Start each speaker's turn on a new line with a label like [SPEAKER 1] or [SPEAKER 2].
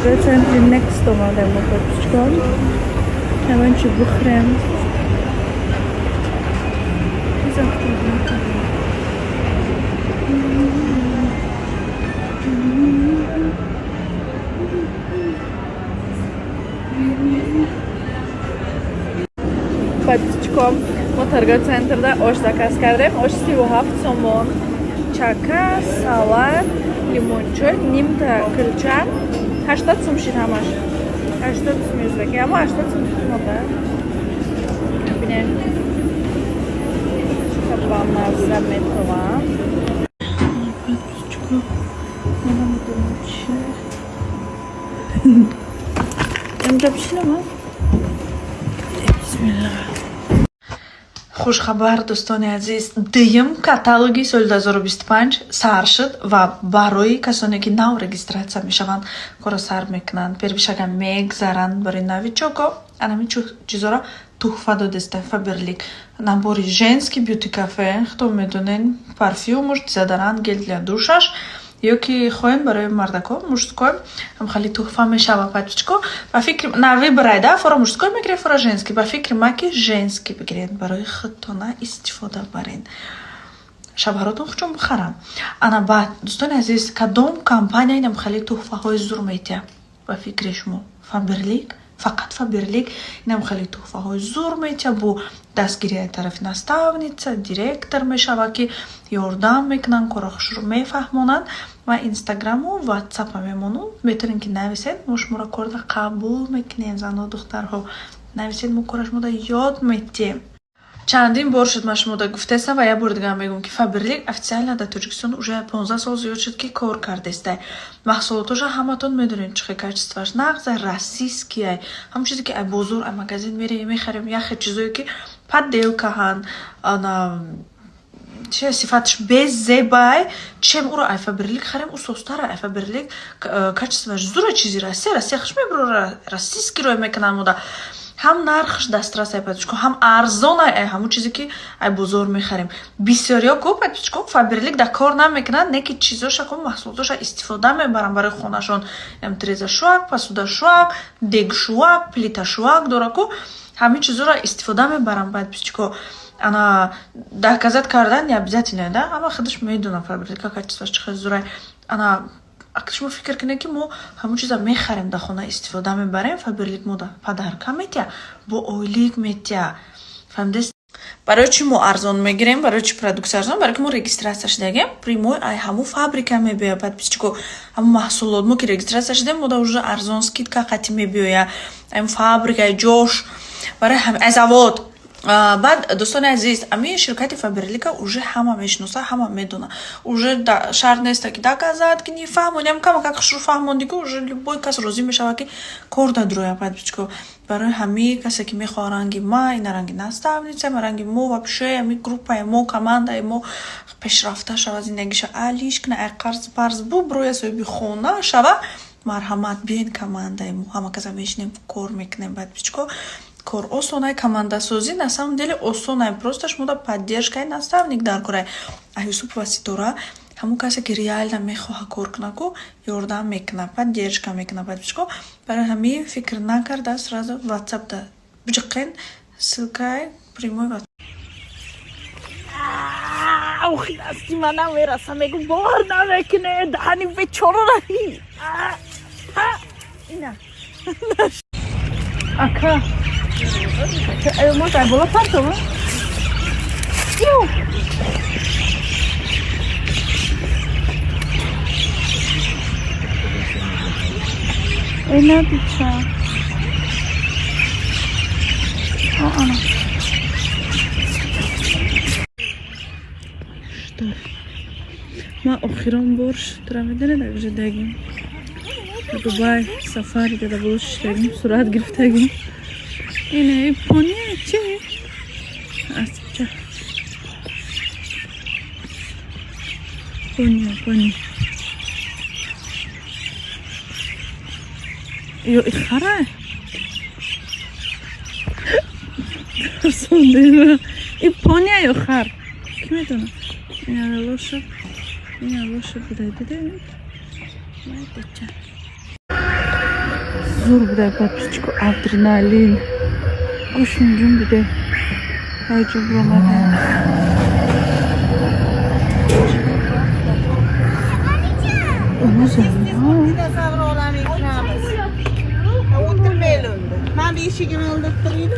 [SPEAKER 1] Торговый центри Next омадем мо, подписчикон. Ҳамон чи бихӯрем. Завтрак накардем. Подписчиком, мо торговый центрда ош заказ кардем. Ош 37 сомон. Чака, салат, лимончой, нимта килча. 80 сум шид ҳамаш. 80 сум ӯзбеки. Аммо 80 сум монда. Бинем. Чӣ бамазза метавам. Подписчико, ман намедонам чи. Инҷа бишинам, а? Бисмиллах.
[SPEAKER 2] Хушхабар, дӯстони азиз: дуюм каталоги соли 2025 сар шуд ва барои касоне ки нав регистрация мешаванд, корро сар мекунанд, первый шага мегзаранд, барои новичоко анами чизоро туҳфа додеста Фаберлик. Набори женский бьюти кафе, хто медонен, парфюмуш, дезодорант, гель для душаш, ё ки хоҳем, барои мардако мужской ҳам хеле туҳфа мешава. Подписчико, ба фикри на выбирай да, фора мужской мегиред, фора женский. Ба фикри ма, ки женский бигиред, барои худтона истифода барен, шавҳаротон худшон бихаранд. Ана баъд, дӯстони азиз, кадом компания инам хеле туҳфаҳои зур метиҳад ба фикри шумо? Фаберлик, фақат Фаберлик инам хеле туҳфаҳои зур метиҳад, бо дастгирии тарафи наставница, директор мешава, ки ёрдам мекунанд, корро хушро мефаҳмонанд. Ва Инстаграму Ватсапа мемонум, метавонед ки нависед, мо шуморо корда қабул мекунем. Зану духтарҳо, нависед, мо кора шумода ёд метиҳем. Чандин бор шуд, ман шумода гуфтаистам ва як бори дигар мегӯям, ки Фаберлик официально дар Тоҷикистон уже 15 сол зиёд шуд, ки кор кардестай. Маҳсулотоша ҳаматон медонед, чӣ хел качествоаш нағзай, российскийай. Ҳамон чизе ки ай бозор, ай магазин мерем, мехарем, яхе чизое ки подделкаҳанд, ана чи сифаташ безебай, чем уро ай Фаберлик харем, ӯ состара. Ай Фаберлик качествоаш зура, чизи Россия хуш мебурора, российский рой мекунанд мода. Ҳам нархаш дастрас ай, подписчико, ҳам арзон ай ҳамон чизе ки ай бозор мехарем. Бисёриҳо ку, подписчико, Фаберлик дар кор намекунанд, не ки чизоша ку, маҳсулотоша истифода мебаранд барои хонашон. Трезашӯак, посудашӯак, дегшӯак, плиташӯак дора ку, ҳамин чизоро истифода мебаранд, подписчико. Ана доказать кардан не обязательно да, ҳама худаш медонад Фаберлика качествоаш чӣ хел зурай. Ана агар шумо фикр кунед, ки мо ҳамон чиза мехарем, дар хона истифода мебарем, Фаберлик мода подарка метиҳа, бо ойлик метиҳа, фаҳмидед? Барои чӣ мо арзон мегирем? Барои чӣ продукция арзон? Барои ки мо регистрация шудагем, прямой ай ҳамун фабрика мебиёяд, подписчико, ҳамун маҳсулот. Мо ки регистрация шудем, мода уже арзон, скидка қатӣ мебиёяд ай фабрика, ай ҷош, барои ай завод. Баъд, дӯстони азиз, ами ширкати Фаберлика уже ҳама мешиноса, ҳама медона. Уже шарт неста, ки доказать ки фаҳмонем. Кама как хушрӯ фаҳмонди ки уже любой кас розӣ мешавад, ки кор дадроя, подписчико. Барои ҳамаи касе ки мехоҳад ранги ма, ина ранги наставница, ранги мо, вообще ами группаи мо, командаи мо пешрафта шава, зиндагиша алиш кина, ай қарз парз буброя, соҳиби хона шава, марҳамат, биёен командаи мо, ҳама каса мешинем, кор мекунем. Подписчико, кор осонай, командасозӣ на самом деле осонай, просто шумода поддержкаи наставник дар корай. А Юсупова Ситора ҳамон касе ки реально мехоҳад кор кунад ку, ёрдам мекунад, поддержка мекунад, подписчико. Барои ҳамин фикр накарда, сразу Ватсапда биҷиқен, ссылкаи прямой.
[SPEAKER 1] Охи, дасти ман намераса, мегу бовар намекуне, даҳани бечорара. Ина ака, мо дар боло партова. Ю. Ина бича. Ана. Что? Ма охирон бор шутра медонед дар куҷо дагим? Дубай сафари дада боло шиштагим, сурат гирифтагим. Ина пони чи? Аспча. Пони, пони. Ё ихара? Тарсондем. И пони ё хар? Ки медонад? Ина лошадь. Ина лошадь буда, дидед? Майдача. Зур будай, подписчико, адреналин. Гӯшум ҷун буде. Ҳайҷо биромадем.
[SPEAKER 3] Dinozavr olamiga kiramiz. O'tirmaylik unda. Mana bu eshigini oldirib turaylik.